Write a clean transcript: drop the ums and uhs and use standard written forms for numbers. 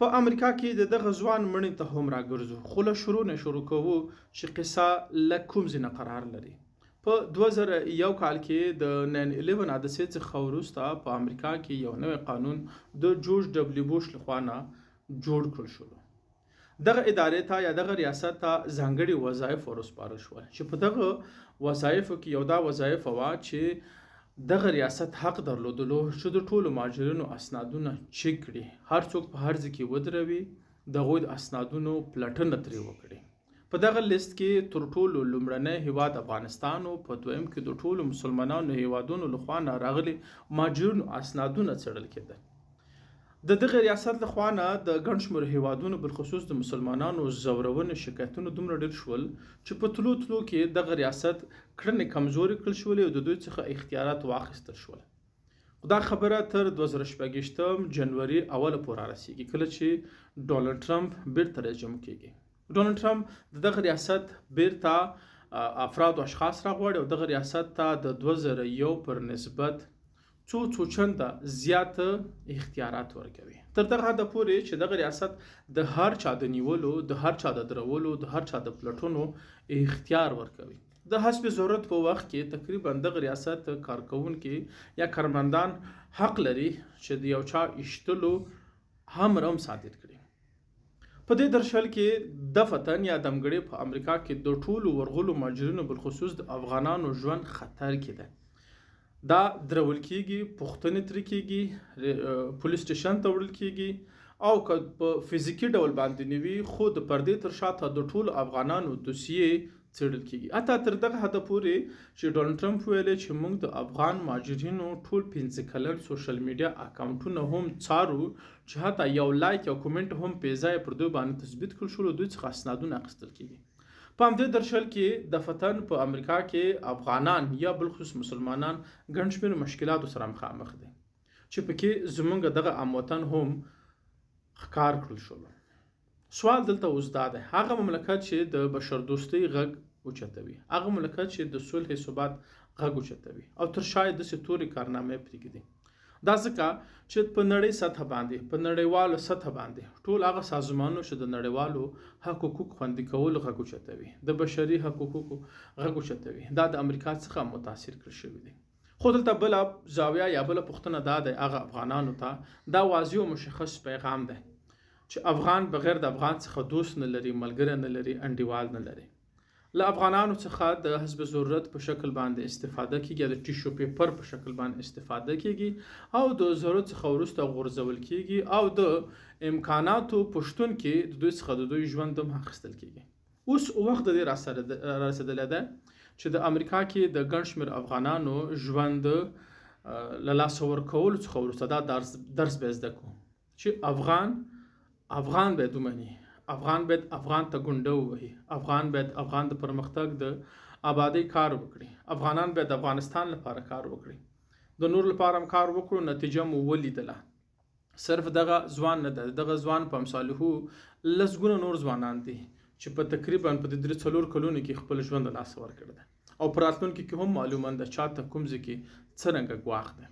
په امریکا کې د دغه ځوان مړینې ته هم راګرځو، خو له شروع نه شروع کوو چې قصه له کوم ځای نه قرار لري. په 2001 کال کې د 9/11 حادثې څخه وروسته په امریکا کې یو نوی قانون د جورج ډبلیو بوش لخوا نه جوړ کړل شولو. دغه ادارې ته یا دغه ریاست ته ځانګړي وظایف وروسپارل شول چې په دغه وظایفو کې یو دا وظایف وه چې دغه ریاست حق درلودلو چې د ټولو مهاجرینو اسنادونه چک کړي، هر څوک په هر ځای کې ودروي، د هغوی د اسنادونو پلټنه ترې وکړي. په دغه لیست کې تر ټولو لومړنی هیواد افغانستان و، په دویم کې د ټولو مسلمانانو هیوادونو لخوا نه راغلي مهاجرینو اسنادونه څېړل کېدل. د دغه ریاست له خوا نه د ګڼ شمېر هیوادونو بالخصوص د مسلمانانو ځورونې شکایتونه دومره ډېر شول چې په تلو تلو کې دغه ریاست کړنې کمزورې کړل شولې او د دوی څخه اختیارات واخیستل شول. خو دا خبره تر 2026 جنوري اوله پورې رارسېږي کله چې ډونالډ ټرمپ بیرته رئیس جمهور کېږي. ډونالډ ټرمپ د دغه ریاست بیرته افراد او اشخاص راغواړي او دغه ریاست ته د 2001 پر نسبت څو څو چنده زیات اختیارات ورکوي، تر دغه حده پورې چې دغه ریاست د هر چا د نیولو، د هر چا د درولو، د هر چا د پلټنو اختیار ورکوي. د حسب ضرورت په وخت کې تقریبا دغه ریاست کارکوونکي یا کارمندان حق لري چې د یو چا ایشتلو امر هم صادر کړي. په دې درشل کې دفتن یا دمګړې په امریکا کې د ټولو ورغلو مهاجرینو بالخصوص د افغانانو ژوند خطر کې دی. دا درول کیږي، پوښتنې ترې کیږي، پولیس سټیشن ته وړل کیږي او که په فزیکي ډول باندې نه وي خو د پردې تر شاته د ټولو افغانانو دوسیې څېړل کیږي. حتی تر دغه حده پورې چې ډونالډ ټرمپ ویلې چې موږ د افغان مهاجرینو ټول 5 کلن سوشل میډیا اکاونټونه هم څارو چې حتی یو لایک او کومنټ هم بې ځایه پر دوی باندې تثبیت کړل شول، دوی څخه اسنادونه اخیستل کیږي. په همدې درشل کې دفتن په امریکا کې افغانان یا بالخصوص مسلمانان ګڼ شمېر مشکلاتو سره مخامخ دي چې پکې زمونږ دغه اموطن هم ښکار کړل شولو. سوال دلته اوس دا دی، هغه مملکت چې د بشردوستۍ غږ اوچتوي، هغه مملکت چې د صلح ثبات غږ اوچتوي او تر شا یې داسې تورې کارنامې پرېږدي، دا ځکه چې په نړۍ سطح باندې، په نړیوالو سطح باندې ټول هغه سازمانونه چې د نړیوالو حقوقو خوندي کولو غږ اوچتوي، د بشري حقوقو غږ اوچتوي، دا د امریکا څخه متاثر کړل شوي دي. خو دلته بله زاویه یا بله پوښتنه دا ده، هغه افغانانو ته دا واضح او مشخص پیغام دی چې افغان بغیر د افغان څخه دوست نه لري، ملګری نه لري، انډیوال نه لري. له افغانانو څخه د حسب ضرورت په شکل باندې استفاده کیږي، د ټیشو پیپر په شکل باندې استفاده کیږي او د ضرورت څخه وروسته غورځول کیږي او د امکاناتو په شتون کې د دوی څخه د دوی ژوند هم اخیستل کیږي. اوس وخت د دې رارسېدلی دی چې د امریکا کې د ګڼ شمېر افغانانو ژوند له لاسه ورکولو څخه وروسته دا درس به زده کړو چې افغان افغان باید ومني، افغان باید افغان ته ګونډه ووهي، افغان باید افغان د پرمختګ د آبادۍ کار وکړي، افغانان باید د افغانستان لپاره کار وکړي، د نور لپاره هم کار وکړو، نتیجه مو ولیدله. صرف دغه ځوان نه ده، دغه ځوان په امثاله لسګونه نور ځوانان دي چې په تقریبا په دې 3-4 کلونو کې خپل ژوند له لاسه ورکړی دی او په راتلونکي کې هم معلومه ده چاته کوم ځای کې څرنګه ګواښ دی.